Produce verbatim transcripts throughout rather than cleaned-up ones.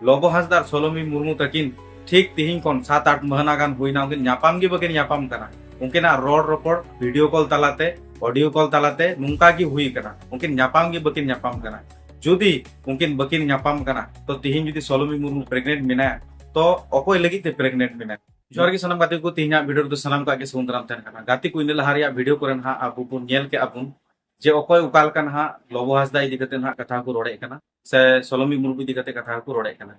ᱞᱚᱵᱚ ᱦᱟᱸᱥᱫᱟ ᱟᱨ ᱥᱚᱞᱚᱢᱤ ᱢᱩᱨᱢᱩ ᱛᱟᱹᱠᱤᱱ ᱴᱷᱤᱠ ᱛᱤᱦᱤᱧ ᱠᱷᱚᱱ ᱥᱟᱛ ᱟᱴ ᱢᱟᱹᱦᱱᱟᱹ ᱜᱟᱱ ᱦᱩᱭᱱᱟ, ᱩᱱᱠᱤᱱ ᱧᱟᱯᱟᱢ ᱜᱮ ᱵᱟᱹᱠᱤᱱ ᱧᱟᱯᱟᱢ ᱠᱟᱱᱟ᱾ ᱩᱱᱠᱤᱱᱟᱜ ᱨᱚᱲ ᱨᱚᱯᱚᱲ video call ᱛᱟᱞᱟᱛᱮ, audio call ᱛᱟᱞᱟᱛᱮ ᱱᱚᱝᱠᱟ ᱜᱮ ᱦᱩᱭ ᱠᱟᱱᱟ, ᱩᱱᱠᱤᱱ ᱧᱟᱯᱟᱢ ᱜᱮ ᱵᱟᱹᱠᱤᱱ ᱧᱟᱯᱟᱢ ᱠᱟᱱᱟ᱾ ᱡᱩᱫᱤ ᱩᱱᱠᱤᱱ ᱵᱟᱹᱠᱤᱱ ᱧᱟᱯᱟᱢ ᱠᱟᱱᱟ, ᱛᱚ ᱛᱤᱦᱤᱧ ᱡᱩᱫᱤ ᱥᱚᱞᱚᱢᱤ ᱢᱩᱨᱢᱩ pregnant ᱢᱮᱱᱟᱭᱟ, ᱛᱚ ᱚᱠᱚᱭ ᱞᱟᱹᱜᱤᱫ ᱛᱮ pregnant ᱢᱮᱱᱟᱭᱟ? ᱡᱚᱦᱟᱨ ᱜᱮ ᱥᱟᱱᱟᱢ ᱜᱟᱛᱮ ᱠᱚ, ᱛᱮᱦᱮᱧᱟᱜ video ᱨᱮᱫᱚ ᱥᱟᱱᱟᱢ ᱠᱚᱣᱟᱜ ᱜᱮ ᱥᱟᱹᱜᱩᱱ ᱫᱟᱨᱟᱢ ᱛᱟᱦᱮᱱ ᱠᱟᱱᱟ᱾ ᱜᱟᱛᱮ ᱠᱚ, ᱤᱱᱟᱹ ᱞᱟᱦᱟ ᱨᱮᱭᱟᱜ video ᱠᱚᱨᱮ ᱱᱟᱦᱟᱜ ᱟᱵᱚ ᱵᱚᱱ ᱧᱮᱞ ᱠᱮᱜᱼᱟ ᱵᱚᱱ ᱡᱮ ᱚᱠᱚᱭ ᱚᱠᱟ ᱞᱮᱠᱟ ᱱᱟᱦᱟᱜ ᱞᱚᱵᱚ ᱦᱟᱸᱥᱫᱟ ᱤᱫᱤ ᱠᱟᱛᱮ ᱱᱟᱦᱟᱜ ᱠᱟᱛᱷᱟ ᱠᱚ ᱨᱚᱲᱮᱫ ᱠᱟᱱᱟ ᱥᱮ ᱥᱚᱞᱚᱢᱤ ᱢᱩᱨᱢᱩ ᱤᱫᱤ ᱠᱟᱛᱮ ᱠᱟᱛᱷᱟ ᱠᱚ ᱨᱚᱲᱮᱫ ᱠᱟᱱᱟ᱾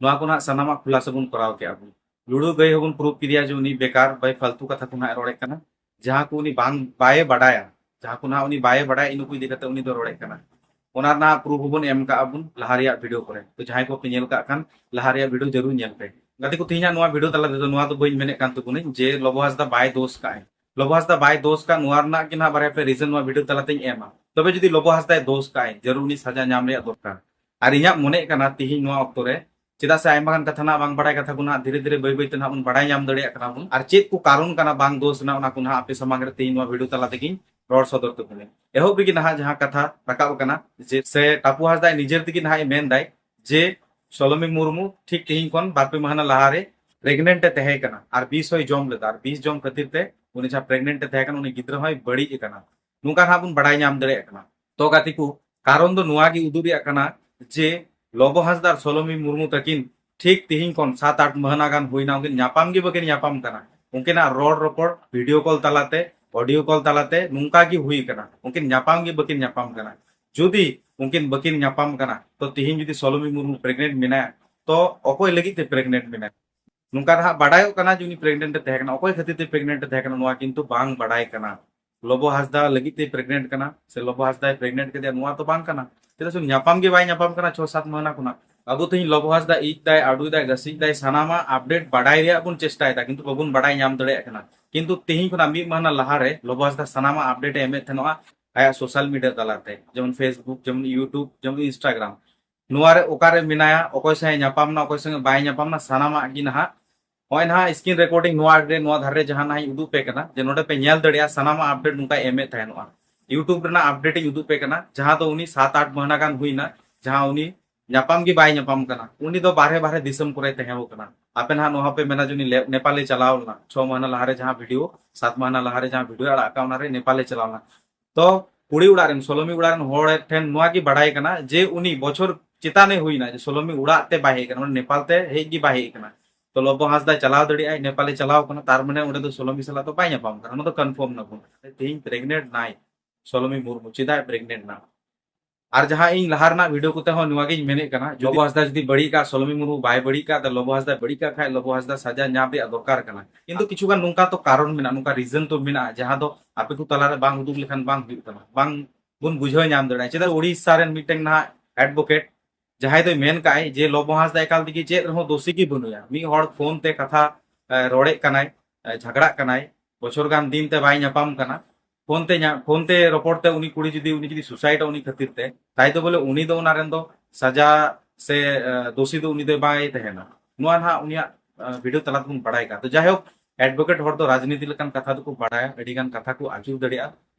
ᱱᱚᱣᱟ ᱠᱚ ᱱᱟᱦᱟᱜ ᱥᱟᱱᱟᱢᱟᱜ ᱠᱷᱩᱞᱟᱥᱟ ᱵᱚᱱ ᱠᱚᱨᱟᱣ ᱠᱮᱜᱼᱟ ᱵᱚᱱ᱾ ᱞᱩᱲᱩ ᱜᱟᱹᱭ ᱦᱚᱸᱵᱚᱱ proof ᱠᱮᱫᱮᱭᱟ ᱡᱮ ᱩᱱᱤ ᱵᱮᱠᱟᱨ ᱵᱟᱭ ᱯᱷᱟᱞᱛᱩ ᱠᱟᱛᱷᱟ ᱠᱚ ᱱᱟᱦᱟᱜ ᱨᱚᱲᱮᱫ ᱠᱟᱱᱟ, ᱡᱟᱦᱟᱸ ᱠᱚ ᱩᱱᱤ ᱵᱟᱝ, ᱵᱟᱭ ᱵᱟᱰᱟᱭᱟ, ᱡᱟᱦᱟᱸ ᱠᱚ ᱱᱟᱦᱟᱜ ᱩᱱᱤ ᱵᱟᱭ ᱵᱟᱰᱟᱭᱟ, ᱤᱱᱟᱹ ᱠᱚ ᱤᱫᱤ ᱠᱟᱛᱮ ᱩᱱᱤ ᱫᱚ ᱨᱚᱲᱮᱫ ᱠᱟᱱᱟ᱾ ᱚᱱᱟ ᱨᱮᱱᱟᱜ proof ᱦᱚᱸᱵᱚᱱ ᱮᱢ ᱠᱟᱜᱼᱟ ᱵᱚᱱ ᱞᱟᱦᱟ ᱨᱮᱭᱟᱜ video ᱠᱚᱨᱮ᱾ ᱛᱚ ᱡᱟᱦᱟᱸᱭ ᱠᱚ ᱯᱮ ᱧᱮᱞ ᱠᱟᱜ ᱠᱷᱟᱱ, ᱞᱟᱦᱟ ᱨᱮᱭᱟᱜ video ᱡᱟᱹᱨᱩᱲ ᱧᱮᱞ ᱯᱮ᱾ ᱜᱟᱛᱮ ᱠᱚ, ᱛᱮᱦᱮᱧᱟᱜ ᱱᱚᱣᱟ video ᱛᱟᱞᱟ ᱛᱮᱫᱚ ᱱᱚᱣᱟ ᱫᱚ ᱵᱟᱹᱧ ᱢᱮᱱᱮᱫ ᱠᱟᱱ ᱛᱟᱵᱚᱱᱟᱹᱧ ᱡᱮ ᱞᱚᱵᱚ ᱦᱟᱸᱥᱫᱟ ᱵᱟᱭ ᱫᱳᱥ ᱠᱟᱜᱼᱟᱭ, ᱞᱚᱵᱚ ᱦᱟᱸᱥᱫᱟ ᱵᱟᱭ ᱫᱳᱥ ᱠᱟᱜ, ᱱᱚᱣᱟ ᱨᱮᱱᱟᱜ ᱜᱮ ᱱᱟᱦᱟᱜ ᱵᱟᱨᱭᱟ ᱯᱮ reason ᱱᱚᱣᱟ video ᱛᱟᱞᱟᱛᱮᱧ ᱮᱢᱟ᱾ ᱛᱚᱵᱮ ᱡᱩᱫᱤ ᱞᱚᱵᱚ ᱦᱟᱸᱥᱫᱟᱭ ᱫᱳᱥ ᱠᱟᱜᱼᱟᱭ, ᱡᱟᱹᱨᱩᱲ ᱩᱱᱤ ᱥᱟᱡᱟ ᱧᱟᱢ ᱨᱮᱭᱟᱜ ᱫᱚᱨᱠᱟᱨ᱾ ᱟᱨ ᱤᱧᱟᱹᱜ ᱢᱚᱱᱮᱜ ᱠᱟᱱᱟ ᱛᱤᱦᱤᱧ ᱱᱚᱣᱟ ᱚᱠᱛᱚ ᱨᱮ, ᱪᱮᱫᱟᱜ ᱥᱮ ᱟᱭᱢᱟ ᱜᱟᱱ ᱠᱟᱛᱷᱟ ᱱᱟᱦᱟᱜ ᱵᱟᱝ ᱵᱟᱲᱟᱭ ᱠᱟᱛᱷᱟ ᱠᱚ ᱱᱟᱦᱟᱜ ᱫᱷᱤᱨᱮ ᱫᱷᱤᱨᱮ ᱵᱟᱹᱭ ᱵᱟᱹᱭ ᱛᱮ ᱱᱟᱦᱟᱜ ᱵᱚᱱ ᱵᱟᱲᱟᱭ ᱧᱟᱢ ᱫᱟᱲᱮᱭᱟᱜ ᱠᱟᱱᱟ ᱵᱚᱱ, ᱟᱨ ᱪᱮᱫ ᱠᱚ ᱠᱟᱨᱚᱱ ᱠᱟᱱᱟ ᱵᱟᱝ ᱫᱳᱥ ᱨᱮᱱᱟᱜ, ᱚᱱᱟ ᱠᱚ ᱱᱟᱦᱟᱜ ᱟᱯᱮ ᱥᱟᱢᱟᱝ ᱨᱮ ᱛᱤᱦᱤᱧ ᱱᱚᱣᱟ video ᱛᱟᱞᱟ ᱛᱮᱜᱮᱧ ᱨᱚᱲ ᱥᱚᱫᱚᱨ ᱛᱟᱵᱚᱱᱟ᱾ ᱮᱦᱚᱵ ᱨᱮᱜᱮ ᱱᱟᱦᱟᱜ ᱡᱟᱦᱟᱸ ᱠᱟᱛᱷᱟ ᱨᱟᱠᱟᱵ ᱟᱠᱟᱱᱟ ᱡᱮ ᱥᱮ ᱴᱟᱯᱩ ᱦᱟᱸᱥᱫᱟ ᱱᱤᱡᱮᱨ ᱛᱮᱜᱮ ᱱᱟᱦᱟᱜ ᱮ ᱢᱮᱱ ᱫᱟᱭ ᱡᱮ ᱥᱚᱞᱚᱢᱤ ᱢᱩᱨᱢᱩ ᱴᱷᱤᱠ ᱛᱤᱦᱤᱧ ᱠᱷᱚᱱ ᱵᱟᱨ ᱯᱮ ᱢᱟᱹᱦᱱᱟᱹ ᱞᱟᱦᱟᱨᱮ pregnant ᱮ ᱛᱟᱦᱮᱸ ᱠᱟᱱᱟ ᱟᱨ ᱵᱤᱥ ᱦᱚᱸᱭ ᱡᱚᱢ ᱞᱮᱫᱟ, ᱟᱨ ᱵᱤᱥ ᱡᱚᱢ ᱠᱷᱟᱹᱛᱤᱨ ᱛᱮ ᱩᱱᱤ ᱡᱟᱦᱟᱸ pregnant ᱮ ᱛᱟᱦᱮᱸ ᱠᱟᱱᱟ, ᱩᱱᱤ ᱜᱤᱫᱽᱨᱟᱹ ᱦᱚᱸᱭ ᱵᱟᱹᱲᱤᱡ ᱟᱠᱟᱱᱟ᱾ ᱱᱚᱝᱠᱟ ᱱᱟᱦᱟᱜ ᱵᱚᱱ ᱵᱟᱲᱟᱭ ᱧᱟᱢ ᱫᱟᱲᱮᱭᱟᱜ ᱠᱟᱱᱟ᱾ ᱛᱚ ᱜᱟᱛᱮ ᱠᱚ, ᱠᱟᱨᱚᱱ ᱫᱚ ᱱᱚᱣᱟ ᱜᱮ ᱩᱫᱩᱜ ᱨᱮᱭᱟᱜ ᱠᱟᱱᱟ ᱡᱮ ᱞᱚᱵᱚ ᱦᱟᱸᱥᱫᱟ ᱟᱨ ᱥᱚᱞᱚᱢᱤ ᱢᱩᱨᱢᱩ ᱛᱟᱹᱠᱤᱱ ᱴᱷᱤᱠ ᱛᱤᱦᱤᱧ ᱠᱷᱚᱱ ᱥᱟᱛ ᱟᱴ ᱢᱟᱹᱦᱱᱟᱹ ᱜᱟᱱ ᱦᱩᱭᱱᱟ, ᱩᱱᱠᱤᱱ ᱧᱟᱯᱟᱢ ᱜᱮ ᱵᱟᱹᱠᱤᱱ ᱧᱟᱯᱟᱢ ᱠᱟᱱᱟ᱾ ᱩᱱᱠᱤᱱᱟᱜ ᱨᱚᱲ ᱨᱚᱯᱚᱲ video call ᱛᱟᱞᱟᱛᱮ, audio call ᱛᱟᱞᱟᱛᱮ ᱱᱚᱝᱠᱟ ᱜᱮ ᱦᱩᱭ ᱠᱟᱱᱟ, ᱩᱱᱠᱤᱱ ᱧᱟᱯᱟᱢ ᱜᱮ ᱵᱟᱹᱠᱤᱱ ᱧᱟᱯᱟᱢ ᱠᱟᱱᱟ᱾ ᱡᱩᱫᱤ ᱩᱱᱠᱤᱱ ᱵᱟᱹᱠᱤᱱ ᱧᱟᱯᱟᱢ ᱠᱟᱱᱟ, ᱛᱚ ᱛᱤᱦᱤᱧ ᱡᱩᱫᱤ ᱥᱚᱞᱚᱢᱤ ᱢᱩᱨᱢᱩ pregnant ᱢᱮᱱᱟᱭᱟ, ᱛᱚ ᱚᱠᱚᱭ ᱞᱟᱹᱜᱤᱫ ᱛᱮ pregnant ᱢᱮᱱᱟᱭᱟ? ᱱᱚᱝᱠᱟ ᱱᱟᱦᱟᱜ ᱵᱟᱰᱟᱭᱚᱜ ᱠᱟᱱᱟ ᱡᱮ ᱩᱱᱤ pregnant ᱮ ᱛᱟᱦᱮᱸ ᱠᱟᱱᱟ᱾ ᱚᱠᱚᱭ ᱠᱷᱟᱹᱛᱤᱨ ᱛᱮ pregnant ᱮ ᱛᱟᱦᱮᱸ ᱠᱟᱱᱟ, ᱱᱚᱣᱟ ᱠᱤᱱᱛᱩ ᱵᱟᱝ ᱵᱟᱰᱟᱭ ᱠᱟᱱᱟ᱾ ᱞᱚᱵᱚ ᱦᱟᱸᱥᱫᱟ ᱞᱟᱹᱜᱤᱫ ᱛᱮ pregnant ᱠᱟᱱᱟ ᱥᱮ ᱞᱚᱵᱚ ᱦᱟᱸᱥᱫᱟᱭ pregnant ᱠᱮᱫᱮᱭᱟ, ᱱᱚᱣᱟ ᱛᱚ ᱵᱟᱝ ᱠᱟᱱᱟ᱾ ᱪᱮᱫᱟᱜ ᱥᱮ ᱧᱟᱯᱟᱢ ᱜᱮ ᱵᱟᱭ ᱧᱟᱯᱟᱢ ᱠᱟᱱᱟ ᱪᱷᱚ ᱥᱟᱛ ᱢᱟᱹᱦᱱᱟᱹ ᱠᱷᱚᱱᱟᱜ᱾ ᱟᱵᱚ ᱛᱮᱦᱮᱧ ᱞᱚᱵᱚ ᱦᱟᱸᱥᱫᱟ ᱤᱡ ᱫᱟᱭ, ᱟᱰᱩᱭ ᱫᱟᱭ, ᱜᱟᱹᱥᱤᱡ ᱫᱟᱭ, ᱥᱟᱱᱟᱢᱟᱜ update ᱵᱟᱰᱟᱭ ᱨᱮᱭᱟᱜ ᱵᱚᱱ ᱪᱮᱥᱴᱟᱭᱮᱫᱟ, ᱠᱤᱱᱛᱩ ᱵᱟᱵᱚᱱ ᱵᱟᱰᱟᱭ ᱧᱟᱢ ᱫᱟᱲᱮᱭᱟᱜ ᱠᱟᱱᱟ᱾ ᱠᱤᱱᱛᱩ ᱛᱮᱦᱮᱧ ᱠᱷᱚᱱᱟᱜ ᱢᱤᱫ ᱢᱟᱹᱦᱱᱟᱹ ᱞᱟᱦᱟᱨᱮ ᱞᱚᱵᱚ ᱦᱟᱸᱥᱫᱟ ᱥᱟᱱᱟᱢᱟᱜ update ᱮ ᱮᱢᱮᱫ ᱛᱟᱦᱮᱱᱚᱜᱼᱟ ᱟᱭᱟᱜ social media ᱛᱟᱞᱟᱛᱮ, ᱡᱮᱢᱚᱱ Facebook, ᱡᱮᱢᱚᱱ YouTube, ᱡᱮᱢᱚᱱ Instagram᱾ ᱱᱚᱣᱟ ᱨᱮ ᱚᱠᱟᱨᱮ ᱢᱮᱱᱟᱭᱟ, ᱚᱠᱚᱭ ᱥᱟᱶ ᱮ ᱧᱟᱯᱟᱢ ᱱᱟ, ᱚᱠᱚᱭ ᱥᱟᱶ ᱵᱟᱭ ᱧᱟᱯᱟᱢ ᱱᱟ, ᱥᱟᱱᱟᱢᱟᱜ ᱜᱮ ᱱᱟᱦᱟᱜ ᱱᱚᱜᱼᱚᱭ ᱱᱟᱦᱟᱜ screen recording ᱱᱚᱣᱟ ᱨᱮ, ᱱᱚᱣᱟ ᱫᱷᱟᱨᱮ ᱨᱮ ᱡᱟᱦᱟᱸ ᱱᱟᱦᱟᱜ ᱤᱧ ᱩᱫᱩᱜ ᱯᱮ ᱠᱟᱱᱟ, ᱡᱮ ᱱᱚᱰᱮ ᱯᱮ ᱧᱮᱞ ᱫᱟᱲᱮᱭᱟᱜᱼᱟ, ᱥᱟᱱᱟᱢᱟᱜ update ᱱᱚᱝᱠᱟᱭ ᱮᱢᱮᱫ ᱛᱟᱦᱮᱱᱚᱜᱼᱟ᱾ YouTube ᱨᱮᱱᱟᱜ update ᱤᱧ ᱩᱫᱩᱜ ᱯᱮ ᱠᱟᱱᱟ, ᱡᱟᱦᱟᱸ ᱫᱚ ᱩᱱᱤ ᱥᱟᱛ ᱟᱴ ᱢᱟᱹᱦᱱᱟᱹ ᱜᱟᱱ ᱦᱩᱭᱱᱟ, ᱡᱟᱦᱟᱸ ᱩᱱᱤ ᱧᱟᱯᱟᱢ ᱜᱮ ᱵᱟᱭ ᱧᱟᱯᱟᱢ ᱠᱟᱱᱟ᱾ ᱩᱱᱤ ᱫᱚ ᱵᱟᱨᱦᱮ ᱵᱟᱨᱦᱮ ᱫᱤᱥᱚᱢ ᱠᱚᱨᱮ ᱛᱟᱦᱮᱸ ᱠᱟᱱᱟ᱾ ᱟᱯᱮ ᱱᱟᱦᱟᱜ ᱱᱚᱣᱟ ᱯᱮ ᱢᱮᱱᱟ ᱡᱮ ᱩᱱᱤ ᱞᱮ-, ᱱᱮᱯᱟᱞᱮ ᱪᱟᱞᱟᱣ ᱞᱮᱱᱟ, ᱪᱷᱚ ᱢᱟᱦᱱᱟ ᱞᱟᱦᱟᱨᱮ ᱡᱟᱦᱟᱸ ᱵᱷᱤᱰᱤᱭᱳ, ᱥᱟᱛ ᱢᱟᱦᱱᱟ ᱞᱟᱦᱟᱨᱮ ᱡᱟᱦᱟᱸ ᱵᱷᱤᱰᱤᱭᱳ ᱟᱲᱟᱜ ᱠᱟᱜ, ᱚᱱᱟᱨᱮ ᱱᱮᱯᱟᱞᱮ ᱪᱟᱞᱟᱣ ᱞᱮᱱᱟ᱾ ᱛᱚ ᱠᱩᱲᱤ ᱚᱲᱟᱜ ᱨᱮᱱ, ᱥᱳᱞᱳᱢᱤ ᱚᱲᱟᱜ ᱨᱮᱱ ᱦᱚᱲ ᱴᱷᱮᱱ ᱱᱚᱣᱟ ᱜᱮ ᱵᱟᱰᱟᱭ ᱠᱟᱱᱟ ᱡᱮ ᱩᱱᱤ ᱵᱚᱪᱷᱚᱨ ᱪᱮᱛᱟᱱᱮ ᱦᱩᱭᱱᱟ ᱡᱮ ᱥᱳᱞᱳᱢᱤ ᱚᱲᱟᱜ ᱛᱮ ᱵᱟᱭ ᱦᱮᱡ ᱠᱟᱱᱟ, ᱢᱟᱱᱮ ᱱᱮᱯᱟᱞ ᱛᱮ ᱦᱮᱡ ᱜᱮ ᱵᱟᱭ ᱦᱮᱡ ᱠᱟᱱᱟ᱾ ᱛᱚ ᱞᱚᱵᱚ ᱦᱟᱸᱥᱫᱟ ᱪᱟᱞᱟᱣ ᱫᱟᱲᱮᱭᱟᱜᱼᱟᱭ, ᱱᱮᱯᱟᱞᱮ ᱪᱟᱞᱟᱣ ᱠᱟᱱᱟ, ᱛᱟᱨ ᱢᱟᱱᱮ ᱚᱸᱰᱮ ᱫᱚ ᱥᱳᱞᱳᱢᱤ ᱥᱟᱞᱟᱜ ᱫᱚ ᱵᱟᱭ ᱧᱟᱯᱟᱢ ᱠᱟᱱᱟ, ᱚᱱᱟ ᱫᱚ ᱠᱚᱱᱯᱷᱟᱨᱢ ᱱᱟᱵᱚᱱ᱾ ᱛᱮᱦᱮᱧ ᱯᱨᱮᱜᱱᱮᱱᱴ ᱱᱟᱭ ᱥᱳᱞᱳᱢᱤ ᱢᱩᱨᱢᱩ, ᱪᱮᱫᱟᱜ ᱯᱨᱮᱜᱱᱮᱱᱴ ᱱᱟ? ᱟᱨ ᱡᱟᱦᱟᱸ ᱤᱧ ᱞᱟᱦᱟ ᱨᱮᱱᱟᱜ ᱵᱷᱤᱰᱤᱭᱳ ᱠᱚᱛᱮ ᱦᱚᱸ ᱱᱚᱣᱟ ᱜᱤᱧ ᱢᱮᱱᱮᱫ ᱠᱟᱱᱟ, ᱡᱩᱫᱤ ᱞᱚᱵᱚ ᱦᱟᱸᱥᱫᱟ ᱡᱩᱫᱤ ᱵᱟᱹᱲᱤᱡ ᱠᱟᱜ, ᱥᱳᱞᱳᱢᱤ ᱢᱩᱨᱢᱩ ᱵᱟᱭ ᱵᱟᱹᱲᱤᱡ ᱠᱟᱜ, ᱛᱚ ᱞᱚᱵᱚ ᱦᱟᱸᱥᱫᱟ ᱵᱟᱹᱲᱤᱡ ᱠᱟᱜ ᱠᱷᱟᱡ ᱞᱚᱵᱚ ᱦᱟᱸᱥᱫᱟ ᱥᱟᱡᱟ ᱧᱟᱢ ᱨᱮᱭᱟᱜ ᱫᱚᱨᱠᱟᱨ ᱠᱟᱱᱟ᱾ ᱠᱤᱱᱛᱩ ᱠᱤᱪᱷᱩ ᱜᱟᱱ ᱱᱚᱝᱠᱟ ᱛᱚ ᱠᱟᱨᱚᱱ ᱢᱮᱱᱟᱜᱼᱟ, ᱱᱚᱝᱠᱟ ᱨᱤᱡᱚᱱ ᱛᱚ ᱢᱮᱱᱟᱜᱼᱟ, ᱡᱟᱦᱟᱸ ᱫᱚ ᱟᱯᱮ ᱠᱚ ᱛᱟᱞᱟᱨᱮ ᱵᱟᱝ ᱩᱫᱩᱜ ᱞᱮᱠᱷᱟᱱ ᱵᱟᱝ ᱦᱩᱭᱩᱜ ᱠᱟᱱᱟ, ᱵᱟᱝ ᱵᱚᱱ ᱵᱩᱡᱷᱟᱹᱣ ᱧᱟᱢ ᱫᱟᱲᱮᱭᱟᱜᱼᱟ᱾ ᱪᱮᱫᱟᱜ ᱩᱲᱤᱥᱥᱟ ᱨᱮᱱ ᱢᱤᱫᱴᱮᱱ ᱱᱟᱦᱟᱜ ᱮᱰᱵᱚᱠᱮᱴ ᱡᱟᱦᱟᱸᱭ ᱫᱚᱭ ᱢᱮᱱ ᱠᱟᱜᱼᱟᱭ ᱡᱮ ᱞᱚᱵᱚ ᱦᱟᱸᱥᱫᱟ ᱮᱠᱟᱞ ᱛᱮᱜᱮ ᱪᱮᱫ ᱨᱮᱦᱚᱸ ᱫᱳᱥᱤ ᱜᱮ ᱵᱟᱹᱱᱩᱭᱟ᱾ ᱢᱤᱫ ᱦᱚᱲ ᱯᱷᱳᱱ ᱛᱮ ᱠᱟᱛᱷᱟ, ᱮ, ᱨᱚᱲᱮᱫ ᱠᱟᱱᱟᱭ, ᱮ, ᱡᱷᱟᱜᱽᱲᱟᱜ ᱠᱟᱱᱟᱭ, ᱵᱚᱪᱷᱚᱨ ᱜᱟᱱ ᱫᱤᱱ ᱛᱮ ᱵᱟᱭ ᱧᱟᱯᱟᱢ ᱠᱟᱱᱟ᱾ ᱯᱷᱳᱱ ᱛᱮ ᱧᱟ-, ᱯᱷᱳᱱ ᱛᱮ ᱨᱚᱯᱚᱲ ᱛᱮ ᱩᱱᱤ ᱠᱩᱲᱤ ᱡᱩᱫᱤ, ᱩᱱᱤ ᱡᱩᱫᱤ ᱥᱩᱥᱟᱭᱤᱰᱟ ᱩᱱᱤ ᱠᱷᱟᱹᱛᱤᱨ ᱛᱮ, ᱛᱟᱭ ᱫᱚ ᱵᱚᱞᱮ ᱩᱱᱤ ᱫᱚ ᱚᱱᱟ ᱨᱮᱱ ᱫᱚ ᱥᱟᱡᱟ ᱥᱮ, ᱮ, ᱫᱳᱥᱤ ᱫᱚ ᱩᱱᱤ ᱫᱚ ᱵᱟᱭ ᱛᱟᱦᱮᱱᱟ᱾ ᱱᱚᱣᱟ ᱱᱟᱦᱟᱜ ᱩᱱᱤᱭᱟᱜ, ᱮ, ᱵᱷᱤᱰᱤᱭᱳ ᱛᱟᱞᱟ ᱛᱮᱵᱚᱱ ᱵᱟᱲᱟᱭ ᱠᱟᱱᱟ᱾ ᱛᱚ ᱡᱟᱭᱦᱳᱠ, ᱮᱰᱵᱚᱠᱮᱴ ᱦᱚᱲ ᱫᱚ ᱨᱟᱡᱽᱱᱤᱛᱤ ᱞᱮᱠᱟᱱ ᱠᱟᱛᱷᱟ ᱫᱚᱠᱚ ᱵᱟᱲᱟᱭᱟ, ᱟᱹᱰᱤ ᱜᱟᱱ ᱠᱟᱛᱷᱟ ᱠᱚ ᱟᱹᱪᱩᱨ ᱫᱟᱲᱮᱭᱟᱜᱼᱟ᱾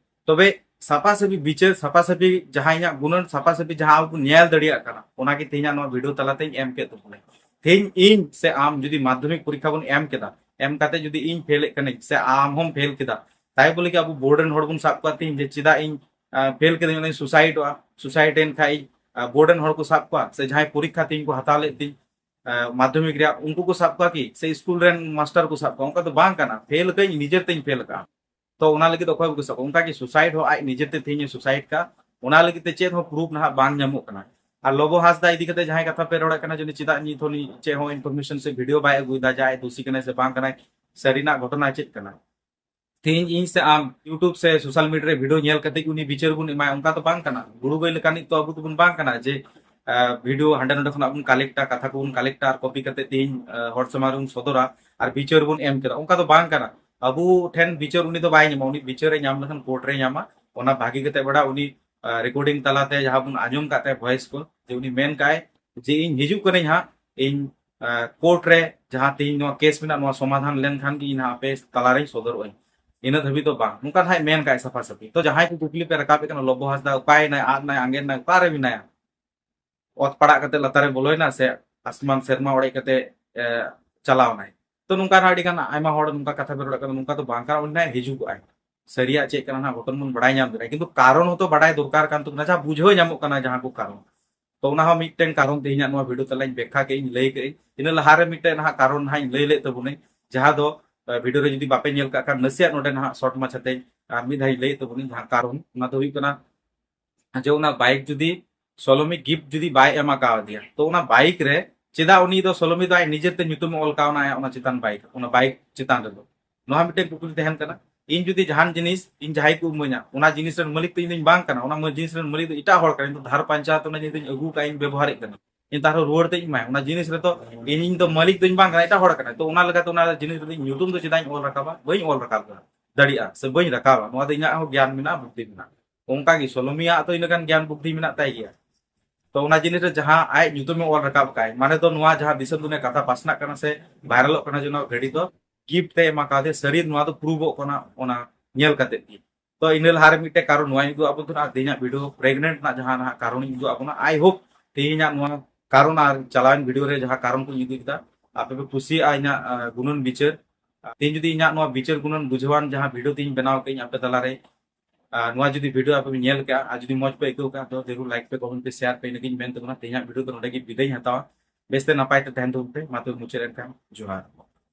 ᱛᱚᱵᱮ ᱥᱟᱯᱷᱟ ᱥᱟᱹᱯᱷᱤ ᱵᱤᱪᱟᱹᱨ, ᱥᱟᱯᱷᱟ ᱥᱟᱹᱯᱷᱤ ᱡᱟᱦᱟᱸ ᱤᱧᱟᱹᱜ ᱜᱩᱱᱟᱹᱱ, ᱥᱟᱯᱷᱟ ᱥᱟᱹᱯᱷᱤ ᱡᱟᱦᱟᱸ ᱟᱵᱚ ᱵᱚᱱ ᱧᱮᱞ ᱫᱟᱲᱮᱭᱟᱜ ᱠᱟᱱᱟ, ᱚᱱᱟᱜᱮ ᱛᱮᱦᱮᱧᱟᱜ ᱱᱚᱣᱟ ᱵᱷᱤᱰᱤᱭᱳ ᱛᱟᱞᱟᱛᱮᱧ ᱮᱢ ᱠᱮᱫ ᱛᱟᱵᱚᱱᱟ᱾ ᱛᱮᱦᱮᱧ ᱤᱧ ᱥᱮ ᱟᱢ ᱡᱩᱫᱤ ᱢᱟᱫᱽᱫᱷᱚᱢᱤᱠ ᱯᱚᱨᱤᱠᱠᱷᱟ ᱵᱚᱱ ᱮᱢ ᱠᱮᱫᱟ, ᱮᱢ ᱠᱟᱛᱮ ᱡᱩᱫᱤ ᱤᱧ ᱯᱷᱮᱞᱮᱫ ᱠᱟᱹᱱᱟᱹᱧ ᱥᱮ ᱟᱢ ᱦᱚᱸᱢ ᱯᱷᱮᱞ ᱠᱮᱫᱟ, ᱛᱟᱭ ᱵᱚᱞᱮ ᱠᱤ ᱟᱵᱚ ᱵᱳᱨᱰ ᱨᱮᱱ ᱦᱚᱲ ᱵᱚᱱ ᱥᱟᱵ ᱠᱚᱣᱟ ᱛᱮᱦᱮᱧ ᱡᱮ ᱪᱮᱫᱟᱜ ᱤᱧ, ᱟᱸ, ᱯᱷᱮᱞ ᱠᱮᱫᱟᱹᱧ, ᱚᱱᱟᱧ ᱥᱩᱥᱟᱭᱤᱰᱚᱜᱼᱟ, ᱥᱩᱥᱟᱭᱤᱰ ᱮᱱ ᱠᱷᱟᱡ ᱤᱧ, ᱟᱸ, ᱵᱳᱨᱰ ᱨᱮᱱ ᱦᱚᱲ ᱠᱚ ᱥᱟᱵ ᱠᱚᱣᱟ ᱥᱮ ᱡᱟᱦᱟᱸᱭ ᱯᱚᱨᱤᱠᱠᱷᱟ ᱛᱮᱦᱮᱧ ᱠᱚ ᱦᱟᱛᱟᱣ ᱞᱮᱫ ᱛᱤᱧ, ᱟᱸ, ᱢᱟᱫᱽᱫᱷᱚᱢᱤᱠ ᱨᱮᱭᱟᱜ, ᱩᱱᱠᱩ ᱠᱚ ᱥᱟᱵ ᱠᱚᱣᱟ ᱠᱤ ᱥᱮ ᱥᱠᱩᱞ ᱨᱮᱱ ᱢᱟᱥᱴᱟᱨ ᱠᱚ ᱥᱟᱵ ᱠᱚᱣᱟ? ᱚᱱᱠᱟ ᱫᱚ ᱵᱟᱝ ᱠᱟᱱᱟ, ᱯᱷᱮᱞ ᱠᱟᱹᱧ ᱱᱤᱡᱮᱨ ᱛᱮᱧ ᱯᱷᱮᱞ ᱠᱟᱜᱼᱟ᱾ ᱛᱚ ᱚᱱᱟ ᱞᱟᱹᱜᱤᱫ ᱚᱠᱚᱭ ᱵᱟᱠᱚ ᱥᱟᱵ ᱠᱚᱣᱟ? ᱚᱱᱠᱟ ᱜᱮ ᱥᱩᱥᱟᱭᱤᱰ ᱦᱚᱸ ᱟᱡ ᱱᱤᱡᱮᱛᱮ ᱛᱮᱦᱮᱧ ᱮ ᱥᱩᱥᱟᱭᱤᱰ ᱠᱟᱜ, ᱚᱱᱟ ᱞᱟᱹᱜᱤᱫ ᱛᱮ ᱪᱮᱫ ᱦᱚᱸ ᱯᱨᱩᱯ ᱱᱟᱦᱟᱜ ᱵᱟᱝ ᱧᱟᱢᱚᱜ ᱠᱟᱱᱟ᱾ ᱟᱨ ᱞᱚᱵᱚ ᱦᱟᱸᱥᱫᱟ ᱤᱫᱤ ᱠᱟᱛᱮ ᱡᱟᱦᱟᱸᱭ ᱠᱟᱛᱷᱟ ᱯᱮ ᱨᱚᱲᱮᱫ ᱠᱟᱱᱟ, ᱡᱮ ᱩᱱᱤ ᱪᱮᱫᱟᱜ ᱱᱤᱛ ᱦᱚᱸ ᱩᱱᱤ ᱪᱮᱫ ᱦᱚᱸ ᱤᱱᱯᱷᱚᱨᱢᱮᱥᱚᱱ ᱥᱮ ᱵᱷᱤᱰᱤᱭᱳ ᱵᱟᱭ ᱟᱹᱜᱩᱭᱮᱫᱟ, ᱡᱮ ᱟᱡ ᱫᱳᱥᱤ ᱠᱟᱱᱟᱭ ᱥᱮ ᱵᱟᱝ ᱠᱟᱱᱟᱭ, ᱥᱟᱹᱨᱤᱱᱟᱜ ᱜᱷᱚᱴᱚᱱᱟ ᱪᱮᱫ ᱠᱟᱱᱟ? ᱛᱮᱦᱮᱧ ᱤᱧ ᱥᱮ ᱟᱢ YouTube ᱥᱮ ᱥᱳᱥᱟᱞ ᱢᱤᱰᱤᱭᱟ ᱨᱮ ᱵᱷᱤᱰᱤᱭᱳ ᱧᱮᱞ ᱠᱟᱛᱮ ᱩᱱᱤ ᱵᱤᱪᱟᱹᱨ ᱵᱚᱱ ᱮᱢᱟᱭᱟ, ᱚᱱᱠᱟ ᱫᱚ ᱵᱟᱝ ᱠᱟᱱᱟ᱾ ᱜᱩᱨᱩ ᱜᱟᱹᱭ ᱞᱮᱠᱟᱱᱤᱡ ᱛᱚ ᱟᱵᱚ ᱫᱚᱵᱚᱱ ᱵᱟᱝ ᱠᱟᱱᱟ ᱡᱮ, ᱟᱸ, ᱵᱷᱤᱰᱤᱭᱳ ᱦᱟᱸᱰᱮ ᱱᱚᱰᱮ ᱠᱷᱚᱱᱟᱜ ᱵᱚᱱ ᱠᱟᱞᱮᱠᱴᱟ, ᱠᱟᱛᱷᱟ ᱠᱚᱵᱚᱱ ᱠᱟᱞᱮᱠᱴᱟ ᱟᱨ ᱠᱚᱯᱤ ᱠᱟᱛᱮ ᱛᱮᱦᱮᱧ, ᱟᱸ, ᱦᱚᱲ ᱥᱟᱢᱟᱝ ᱨᱮᱵᱚᱱ ᱥᱚᱫᱚᱨᱟ ᱟᱨ ᱵᱤᱪᱟᱹᱨ ᱵᱚᱱ ᱮᱢ ᱠᱮᱫᱟ, ᱚᱱᱠᱟ ᱫᱚ ᱵᱟᱝ ᱠᱟᱱᱟ᱾ ᱟᱵᱚ ᱴᱷᱮᱱ ᱵᱤᱪᱟᱹᱨ ᱩᱱᱤ ᱫᱚ ᱵᱟᱭ ᱧᱟᱢᱟ, ᱩᱱᱤ ᱵᱤᱪᱟᱹᱨᱮ ᱧᱟᱢ ᱞᱮᱠᱷᱟᱱ ᱠᱳᱨᱴ ᱨᱮ ᱧᱟᱢᱟ᱾ ᱚᱱᱟ ᱵᱷᱟᱜᱤ ᱠᱟᱛᱮ ᱵᱟᱲᱟ ᱩᱱᱤ, ᱟᱸ, ᱨᱮᱠᱚᱨᱰᱤᱝ ᱛᱟᱞᱟᱛᱮ ᱡᱟᱦᱟᱸ ᱵᱚᱱ ᱟᱸᱡᱚᱢ ᱠᱟᱜ ᱛᱟᱭᱟ ᱵᱷᱚᱭᱮᱥ ᱠᱚ, ᱡᱮ ᱩᱱᱤ ᱢᱮᱱ ᱠᱟᱜᱼᱟᱭ ᱡᱮ ᱤᱧ ᱦᱤᱡᱩᱜ ᱠᱟᱹᱱᱟᱹᱧ ᱦᱟᱸᱜ, ᱤᱧ, ᱟᱸ, ᱠᱳᱨᱴ ᱨᱮ ᱡᱟᱦᱟᱸ ᱛᱮᱦᱮᱧ ᱱᱚᱣᱟ ᱠᱮᱥ ᱢᱮᱱᱟᱜ, ᱱᱚᱣᱟ ᱥᱚᱢᱟᱫᱷᱟᱱ ᱞᱮᱱᱠᱷᱟᱱ ᱜᱮ ᱤᱧ ᱦᱟᱸᱜ ᱟᱯᱮ ᱛᱟᱞᱟᱨᱮᱧ ᱥᱚᱫᱚᱨᱚᱜ ᱟᱹᱧ᱾ ᱤᱱᱟᱹ ᱫᱷᱟᱹᱵᱤᱡ ᱫᱚ ᱵᱟᱝ, ᱱᱚᱝᱠᱟ ᱦᱟᱸᱜ ᱢᱮᱱ ᱠᱟᱜᱼᱟᱭ ᱥᱟᱯᱷᱟ ᱥᱟᱹᱯᱷᱤ᱾ ᱛᱚ ᱡᱟᱦᱟᱸᱭ ᱠᱚ ᱠᱩᱠᱞᱤ ᱯᱮ ᱨᱟᱠᱟᱵᱮᱫ ᱠᱟᱱᱟ, ᱞᱚᱵᱚ ᱦᱟᱸᱥᱫᱟ ᱚᱠᱟᱭᱮᱱᱟᱭ, ᱟᱫ ᱱᱟᱭ, ᱟᱸᱜᱮᱱ ᱱᱟᱭ, ᱚᱠᱟᱨᱮ ᱢᱮᱱᱟᱭᱟ? ᱚᱛ ᱯᱟᱲᱟᱜ ᱠᱟᱛᱮ ᱞᱟᱛᱟᱨ ᱨᱮ ᱵᱚᱞᱚᱭᱮᱱᱟ ᱥᱮ ᱟᱥᱢᱟᱱ ᱥᱮᱨᱢᱟ ᱚᱲᱮᱡ ᱠᱟᱛᱮ ᱮ, ᱪᱟᱞᱟᱣ ᱮᱱᱟᱭ᱾ ᱛᱚ ᱱᱚᱝᱠᱟ ᱦᱚᱸ ᱟᱹᱰᱤ ᱜᱟᱱ ᱟᱭᱢᱟ ᱦᱚᱲ ᱱᱚᱝᱠᱟ ᱠᱟᱛᱷᱟ ᱯᱮ ᱨᱚᱲᱮᱫ ᱠᱟᱱᱟ, ᱱᱚᱝᱠᱟ ᱫᱚ ᱵᱟᱝ ᱠᱟᱱᱟ, ᱩᱱᱤ ᱱᱟᱦᱟᱜ ᱦᱤᱡᱩᱜᱚᱜᱼᱟᱭ᱾ ᱥᱟᱹᱨᱤᱭᱟᱜ ᱪᱮᱫ ᱠᱟᱱᱟ ᱱᱟᱦᱟᱜ ᱜᱷᱚᱴᱚᱱ ᱵᱚᱱ ᱵᱟᱲᱟᱭ ᱧᱟᱢ ᱫᱟᱲᱮᱭᱟᱜᱼᱟ, ᱠᱤᱱᱛᱩ ᱠᱟᱨᱚᱱ ᱦᱚᱸᱛᱚ ᱵᱟᱰᱟᱭ ᱫᱚᱨᱠᱟᱨ ᱠᱟᱱ ᱛᱟᱵᱚᱱᱟ, ᱡᱟᱦᱟᱸ ᱵᱩᱡᱷᱟᱹᱣ ᱧᱟᱢᱚᱜ ᱠᱟᱱᱟ ᱡᱟᱦᱟᱸ ᱠᱚ ᱠᱟᱨᱚᱱ᱾ ᱛᱚ ᱚᱱᱟ ᱦᱚᱸ ᱢᱤᱫᱴᱮᱱ ᱠᱟᱨᱚᱱ ᱛᱮᱦᱮᱧᱟᱜ ᱱᱚᱣᱟ ᱵᱷᱤᱰᱤᱭᱳ ᱛᱟᱞᱟᱧ ᱵᱮᱠᱠᱷᱟ ᱠᱮᱫ ᱤᱧ, ᱞᱟᱹᱭ ᱠᱮᱫ ᱤᱧ᱾ ᱤᱱᱟᱹ ᱞᱟᱦᱟᱨᱮ ᱢᱤᱫᱴᱮᱱ ᱱᱟᱦᱟᱜ ᱠᱟᱨᱚᱱ ᱱᱟᱦᱟᱜ ᱤᱧ ᱞᱟᱹᱭ ᱞᱮᱫ ᱛᱟᱵᱚᱱᱟᱹᱧ, ᱡᱟᱦᱟᱸ ᱫᱚ ᱵᱷᱤᱰᱤᱭᱳ ᱨᱮ ᱡᱩᱫᱤ ᱵᱟᱯᱮ ᱧᱮᱞ ᱠᱟᱜ ᱠᱷᱟᱱ ᱱᱟᱥᱮᱭᱟᱜ ᱱᱚᱰᱮ ᱱᱟᱦᱟᱜ ᱥᱚᱨᱴ ᱢᱟᱪᱷᱟᱛᱮ ᱟᱨ ᱢᱤᱫ ᱫᱷᱟᱣ ᱤᱧ ᱞᱟᱹᱭᱮᱫ ᱛᱟᱵᱚᱱᱟᱹᱧ᱾ ᱡᱟᱦᱟᱸ ᱠᱟᱨᱚᱱ ᱚᱱᱟ ᱫᱚ ᱦᱩᱭᱩᱜ ᱠᱟᱱᱟ ᱡᱮ ᱚᱱᱟ ᱵᱟᱭᱤᱠ ᱡᱩᱫᱤ ᱥᱚᱞᱚᱢᱤ ᱜᱤᱯᱷᱴ ᱡᱩᱫᱤ ᱵᱟᱭ ᱮᱢ ᱟᱠᱟᱣᱟᱫᱮᱭᱟ, ᱛᱚ ᱚᱱᱟ ᱵᱟᱭᱤᱠ ᱨᱮ ᱪᱮᱫᱟᱜ ᱩᱱᱤ ᱫᱚ ᱥᱚᱞᱚᱢᱤ ᱫᱚ ᱟᱡ ᱱᱤᱡᱮᱛᱮ ᱧᱩᱛᱩᱢᱮ ᱚᱞ ᱠᱟᱣᱱᱟ ᱟᱭᱟᱜ ᱚᱱᱟ ᱪᱮᱛᱟᱱ ᱵᱟᱭᱤᱠ, ᱚᱱᱟ ᱵᱟᱭᱤᱠ ᱪᱮᱛᱟᱱ ᱨᱮᱫᱚ? ᱱᱚᱣᱟ ᱢᱤᱫᱴᱮᱱ ᱠᱩᱠᱞᱤ ᱛᱟᱦᱮᱱ ᱠᱟᱱᱟ᱾ ᱤᱧ ᱡᱩᱫᱤ ᱡᱟᱦᱟᱱ ᱡᱤᱱᱤᱥ ᱤᱧ ᱡᱟᱦᱟᱸᱭ ᱠᱚ ᱤᱢᱟᱹᱧᱟ, ᱚᱱᱟ ᱡᱤᱱᱤᱥ ᱨᱮᱱ ᱢᱟᱹᱞᱤᱠ ᱫᱚ ᱤᱧ ᱫᱚᱧ ᱵᱟᱝ ᱠᱟᱱᱟ, ᱚᱱᱟ ᱢᱟᱹ-, ᱡᱤᱱᱤᱥ ᱨᱮᱱ ᱢᱟᱹᱞᱤᱠ ᱫᱚ ᱮᱴᱟᱜ ᱦᱚᱲ ᱠᱟᱱᱟ, ᱤᱧ ᱫᱚ ᱫᱷᱟᱨ ᱯᱟᱧᱪᱟᱣ ᱛᱮ ᱚᱱᱟ ᱡᱤᱱᱤᱥ ᱫᱚᱧ ᱟᱹᱜᱩ ᱠᱟᱜᱼᱟ, ᱤᱧ ᱵᱮᱵᱚᱦᱟᱨᱮᱫ ᱠᱟᱱᱟ, ᱤᱧ ᱛᱟᱨᱦᱚᱸ ᱨᱩᱣᱟᱹᱲ ᱛᱮ ᱤᱧ ᱮᱢᱟᱭ, ᱚᱱᱟ ᱡᱤᱱᱤᱥ ᱨᱮᱫᱚ ᱤᱧ, ᱤᱧ ᱫᱚ ᱢᱟᱹᱞᱤᱠ ᱫᱚᱧ ᱵᱟᱝ ᱠᱟᱱᱟ, ᱮᱴᱟᱜ ᱦᱚᱲ ᱠᱟᱱᱟ᱾ ᱛᱚ ᱚᱱᱟ ᱞᱮᱠᱟᱛᱮ ᱚᱱᱟ ᱡᱤᱱᱤᱥ ᱨᱮᱫᱚ ᱤᱧ ᱧᱩᱛᱩᱢ ᱫᱚ ᱪᱮᱫᱟᱜ ᱤᱧ ᱚᱞ ᱨᱟᱠᱟᱵᱟ? ᱵᱟᱹᱧ ᱚᱞ ᱨᱟᱠᱟᱵ ᱫᱟᱲᱮᱭᱟᱜᱼᱟ ᱥᱮ ᱵᱟᱹᱧ ᱨᱟᱠᱟᱵᱟ, ᱱᱚᱣᱟ ᱫᱚ ᱤᱧᱟᱹᱜ ᱦᱚᱸ ᱜᱮᱭᱟᱱ ᱢᱮᱱᱟᱜᱼᱟ, ᱵᱩᱫᱽᱫᱷᱤ ᱢᱮᱱᱟᱜᱼᱟ᱾ ᱚᱱᱠᱟ ᱜᱮ ᱥᱚᱞᱚᱢᱤᱭᱟᱜ ᱛᱚ ᱤᱱᱟᱹ ᱜᱟᱱ ᱜᱮᱭᱟᱱ ᱵᱩᱫᱽᱫᱷᱤ ᱢᱮᱱᱟᱜ ᱛᱟᱭ ᱜᱮᱭᱟ᱾ ᱛᱚ ᱚᱱᱟ ᱡᱤᱱᱤᱥ ᱨᱮ ᱡᱟᱦᱟᱸ ᱟᱡ ᱧᱩᱛᱩᱢᱮ ᱚᱞ ᱨᱟᱠᱟᱵ ᱟᱠᱟᱫ, ᱢᱟᱱᱮ ᱫᱚ ᱱᱚᱣᱟ ᱡᱟᱦᱟᱸ ᱫᱤᱥᱚᱢ ᱫᱩᱱᱤᱭᱟᱹ ᱠᱟᱛᱷᱟ ᱯᱟᱥᱱᱟᱜ ᱠᱟᱱᱟ ᱥᱮ ᱵᱷᱟᱭᱨᱟᱞᱚᱜ ᱠᱟᱱᱟ ᱡᱮ ᱱᱚᱣᱟ ᱜᱟᱹᱰᱤ ᱫᱚ ᱜᱤᱯᱷᱴ ᱮ ᱮᱢᱟ ᱠᱟᱫᱮ, ᱥᱟᱹᱨᱤ ᱱᱚᱣᱟ ᱫᱚ ᱯᱨᱩᱵᱷᱚᱜ ᱠᱟᱱᱟ ᱚᱱᱟ ᱧᱮᱞ ᱠᱟᱛᱮ ᱜᱮ᱾ ᱛᱚ ᱤᱱᱟᱹ ᱞᱟᱦᱟᱨᱮ ᱢᱤᱫᱴᱮᱡ ᱠᱟᱨᱚᱱ ᱱᱚᱣᱟᱧ ᱩᱫᱩᱜ ᱟᱵᱚᱱ ᱠᱟᱱᱟ, ᱟᱨ ᱛᱮᱦᱮᱧᱟᱜ ᱵᱷᱤᱰᱤᱭᱳ ᱯᱨᱮᱜᱱᱮᱱᱴ ᱨᱮᱱᱟᱜ ᱡᱟᱦᱟᱸ ᱱᱟᱦᱟᱜ ᱠᱟᱨᱚᱱᱤᱧ ᱩᱫᱩᱜ ᱟᱵᱚᱱᱟ᱾ I hope ᱛᱮᱦᱮᱧᱟᱜ ᱱᱚᱣᱟ ᱠᱟᱨᱚᱱ ᱟᱨ ᱪᱟᱞᱟᱣᱮᱱ ᱵᱷᱤᱰᱤᱭᱳ ᱨᱮ ᱡᱟᱦᱟᱸ ᱠᱟᱨᱚᱱ ᱠᱚᱧ ᱩᱫᱩᱜ ᱠᱮᱫᱟ, ᱟᱯᱮ ᱯᱮ ᱠᱩᱥᱤᱭᱟᱜᱼᱟ ᱤᱧᱟᱹᱜ, ᱟᱸ, ᱜᱩᱱᱟᱹᱱ ᱵᱤᱪᱟᱹᱨ᱾ ᱛᱮᱦᱮᱧ ᱡᱩᱫᱤ ᱤᱧᱟᱹᱜ ᱱᱚᱣᱟ ᱵᱤᱪᱟᱹᱨ ᱜᱩᱱᱟᱹᱱ ᱵᱩᱡᱷᱟᱹᱣᱟᱱ ᱡᱟᱦᱟᱸ ᱵᱷᱤᱰᱤᱭᱳ ᱛᱮᱦᱮᱧ ᱵᱮᱱᱟᱣ ᱠᱮᱫ ᱟᱯᱮ ᱛᱟᱞᱟᱨᱮ, ᱟᱨ ᱱᱚᱣᱟ ᱡᱩᱫᱤ ᱵᱷᱤᱰᱤᱭᱳ ᱟᱯᱮ ᱯᱮ ᱧᱮᱞ ᱠᱮᱜᱼᱟ ᱟᱨ ᱡᱩᱫᱤ ᱢᱚᱡᱽ ᱯᱮ ᱟᱹᱭᱠᱟᱹᱣ ᱠᱮᱜᱼᱟ, ᱛᱚ ᱡᱟᱹᱨᱩᱲ ᱞᱟᱭᱤᱠ ᱯᱮ, ᱠᱚᱢᱮᱱᱴ ᱯᱮ, ᱥᱮᱭᱟᱨ ᱯᱮ, ᱤᱱᱟᱹᱜᱤᱧ ᱢᱮᱱ ᱛᱟᱵᱚᱱᱟ᱾ ᱛᱮᱦᱮᱧᱟᱜ ᱵᱷᱤᱰᱤᱭᱳ ᱫᱚ ᱱᱚᱰᱮ ᱜᱮ ᱵᱤᱫᱟᱹᱭ ᱤᱧ ᱦᱟᱛᱟᱣᱟ᱾ ᱵᱮᱥᱛᱮ ᱱᱟᱯᱟᱭ ᱛᱮ ᱛᱟᱦᱮᱱ ᱛᱟᱵᱚᱱ ᱯᱮ᱾ ᱢᱟ ᱛᱚᱵᱮ ᱢᱩᱪᱟᱹᱫ ᱮᱱ ᱠᱷᱟᱱ ᱡᱚᱦᱟᱨ᱾